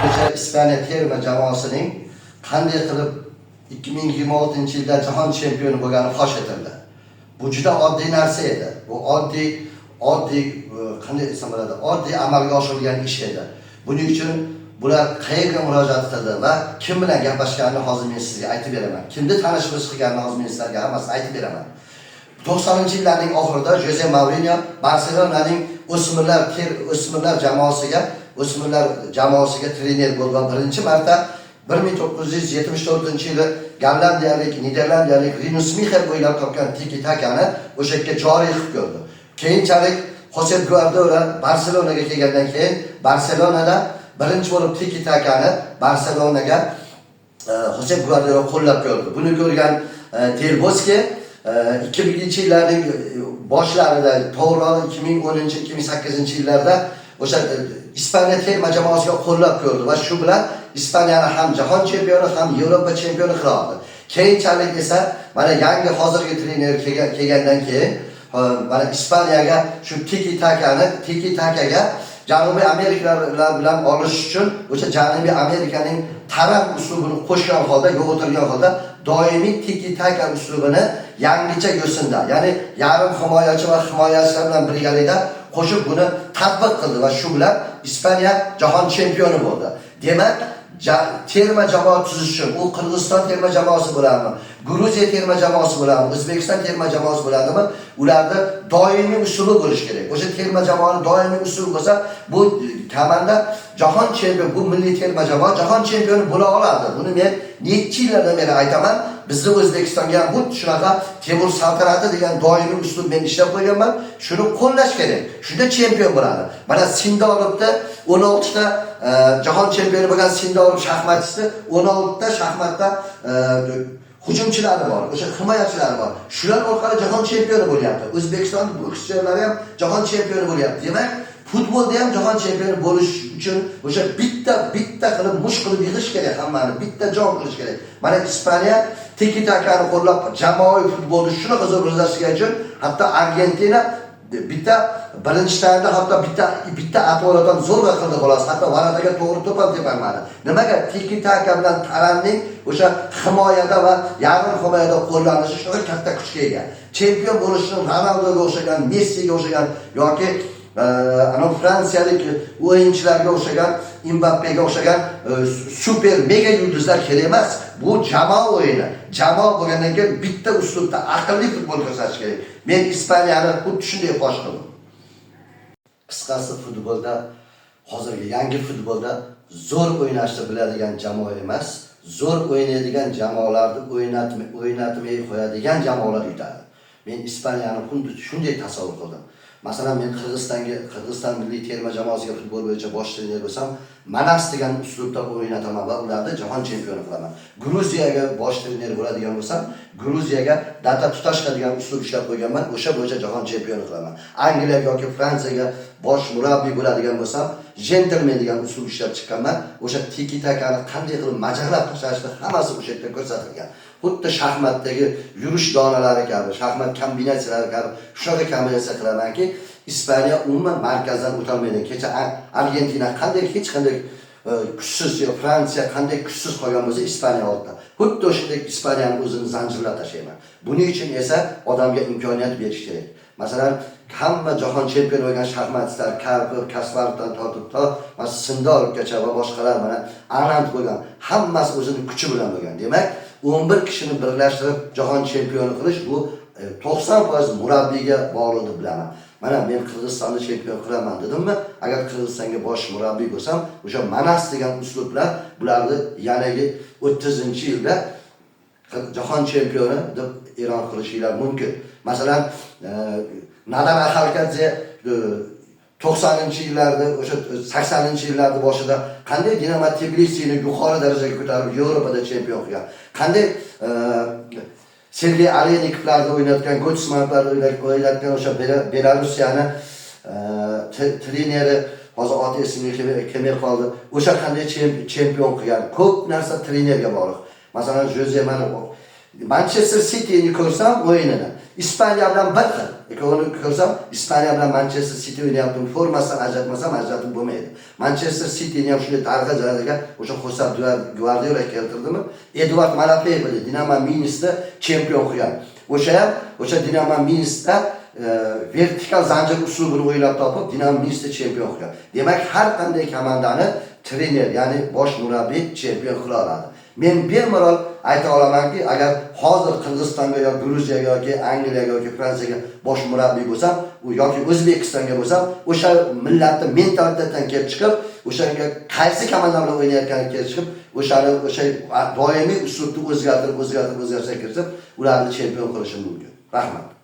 O'sha Ispaniya terma jamoasining qanday qilib 2026-yilda jahon chempioni bo'lgani fosh etildi. Bu juda oddiy narsa edi. Bu oddiy, qanday desam bo'ladi, oddiy amalga oshirilgan ish edi. Buning uchun bular qayerga murojaat qildi va kim bilan gaplashganini hozir men sizga aytib beraman. Kimni tanish bilish qilganini hozir men sizlarga hammasini aytib beraman. 90-yillarning oxirida Joze Mourinho Barselonaning o'smirlar jamoasiga trener bo'lgan. Birinchi marta 1974-yili gollandiyalik, niderlandiyalik Rinus Mixel o'ylab topgan tiki takani o'sha yerga joriy qilib ko'rdi. Keyinchalik Xosep Guardiola Barselonaga kelgandan keyin Barselonada birinchi bo'lib tiki takani Barselonaga Xosep Guardiola qo'llab ko'rdi. Buni ko'rgan Del Bosque 2000-yillarning boshlarida, to'g'rirog'i 2010, 2008-yillarda o'sha Ispaniya terma jamoasiga qo'llab ko'rdi va shu bilan Ispaniyani ham jahon chempioni, ham Yevropa chempioni qila oldi. Keyinchalik esa mana yangi, hozirgi trener kelgandan keyin mana Ispaniyaga shu tiki takaga Janubiy Amerikalar bilan olish uchun o'sha Janubiy Amerikaning taram uslubini qo'shgan holda, yo'g'irtirgan holda doimiy tiki taka uslubini yangicha yo'sinda, ya'ni yarim himoyachi va himoyachilar bilan birgalikda qo'shib buni tatbiq qildi va shu bilan Ispaniya jahon chempioni bo'ldi. Demak, terma jamoa tuzish uchun, u Qirg'iziston terma jamoasi bo'ladimi, Gruziya terma jamoasi bo'ladimi, O'zbekiston terma jamoasi bo'ladimi, ularda doimiy usuli bo'lishi kerak. O'sha terma jamoani doimiy usuli bo'lsa, bu komanda jahon chempion, bu milliy terma jamoa jahon chempioni bo'la oladi. Buni men necha yillardan beri aytaman. Bizni O'zbekistonga ham xuddi shunaqa Temur saltanati degan doimiy uslub men ishlab qo'yganman. Shuni qo'llash kerak, shunda chempion bo'ladi. Mana Sindorovda 16 ta jahon chempioni bo'lgan Sindorov shaxmatchisi, 16 ta shaxmatda hujumchilari bor, o'sha himoyachilari bor. Shular orqali jahon chempioni bo'lyapti. O'zbekiston bokschilari ham jahon chempioni bo'lyapti. Demak, futbolda ham jahon chempioni bo'lish uchun o'sha bitta bitta qilib, mush qilib yig'ish kerak hammani, bitta jon qilish kerak. Mana Ispaniya tiki takani qo'llab, jamoaviy futbolni shunaqa zo'r o'zlashtirgani uchun hatto Argentina bitta birinchi taymda hatto bitta bitta отворот zo'rg'a qildi, xolos. Hatto ворота ga to'g'ri to'p ham tepolmadi. Nimaga? Tiki taka bilan taranning o'sha himoyada va yarim himoyada qo'llanishi shunaqa katta kuchga ega. Chempion bo'lish uchun Ronaldoga o'xshagan, Messiga o'xshagan yoki anavi fransiyalik o'yinchilarga o'xshagan, Mbappega o'xshagan super mega yulduzlar kerak emas. Bu jamoa o'yini. Jamoa bo'lgandan keyin bitta uslubda aqlli futbol ko'rsatish kerak. Men Ispaniyani xuddi shunday fosh qildim. Qisqasi, futbolda, hozirgi yangi futbolda zo'r o'ynashni biladigan jamoa emas, zo'r o'ynaydigan jamoalarni o'ynatmay qo'yadigan jamoalar yutadi. Men Ispaniyani xuddi shunday tasavvur qildim. Masalan, men Qirg'izistonga, Qirg'iziston milliy terma jamoasiga futbol bo'yicha bosh trener bo'lsam, Manas degan uslubda o'ynataman va ularni jahon chempioni qilaman. Gruziyaga bosh trener bo'ladigan bo'lsam, Gruziyaga Data Tutashka degan uslub ishlab qo'yganman, o'sha bo'yicha jahon chempioni qilaman. Angliyaga yoki Fransiyaga bosh murabbiy bo'ladigan bo'lsam, Jentelmen degan uslub ishlab chiqqanman. O'sha tiki takani qanday qilib majaqlab tashlashni hammasi o'sha yerda ko'rsatilgan. Xuddi shaxmatdagi yurish donalari kabi, shaxmat kombinatsiyalari kabi shunaqa kombinatsiya qilamanki, Ispaniya umuman markazdan o'tolmaydi. Kecha Argentina qanday hech qanday kuchsiz yo Fransiya qanday kuchsiz qolgan bo'lsa Ispaniya oldida, xuddi o'shanday Ispaniyani o'zini zanjirlab tashlayman. Buning uchun esa odamga imkoniyat berish kerak. Masalan, hamma jahon chempioni bo'lgan shaxmatchilar, Karpov, Kasparovdan tortib to mana Sindorovgacha va boshqalar, mana Anand bo'lgan, hammasi o'zini kuchi bilan bo'lgan. Demak, 11 kishini birlashtirib jahon chempioni qilish bu 90% murabbiyga bog'liq deb bilaman. Mana men Qirg'izistonni chempion qilaman dedimmi, agar Qirg'izistonga bosh murabbiy bo'lsam, o'sha Manas degan uslub bilan bularni yanagi 30-yilda jahon chempioni deb e'lon qilishinglar mumkin. Masalan, Nodar Axalkadze 90-yillarda, o'sha 80-yillarni boshida qanday Dinamo Tbilisini yuqori darajaga ko'tarib, Yevropada chempion qilgan, qanday Sergey Aleynikovlarni o'ynatgan, Gotsmanovlarni o'ynatgan, o'sha Belarusiyani treneri, hozir oti esimga kelmay qoldi, o'sha qanday chempion qilgan. Ko'p narsa trenerga bog'liq. Masalan, Joze, mana Manchester Cityni ko'rsam o'yinini, Ispaniya bilan bir xil. Ikkovini ko'rsam, Ispaniya bilan Manchester City o'ynayapti. Formasidan ajratmasam, ajratib bo'lmaydi. Manchester Cityni ham shunday tarixga darajaga o'sha Xosep Gvardiola keltirdimi? Eduard Malafeyev edi, Dinamo Minskda chempion qilgan. O'sha ham o'sha Dinamo Minskda vertikal zanjir uslubini o'ylab topib, Dinamo Minskda chempion qilgan. Demak, har qanday komandani trener, ya'ni bosh murabbiy chempion qila oladi. Men bemalol ayta olamanki, agar hozir Qirg'izistonga yo Gruziyaga yoki Angliyaga yoki Fransiyaga bosh murabbiy bo'lsam, u yoki O'zbekistonga bo'lsam, o'sha millatni mentalitetidan kelib chiqib, o'shanga qaysi komanda bilan o'ynayotganiga kelib chiqib, o'shani o'sha doimiy uslubni o'zgartirib, o'zgartirib, o'zgartirib kiritib, ularni chempion qilishim mumkin. Rahmat.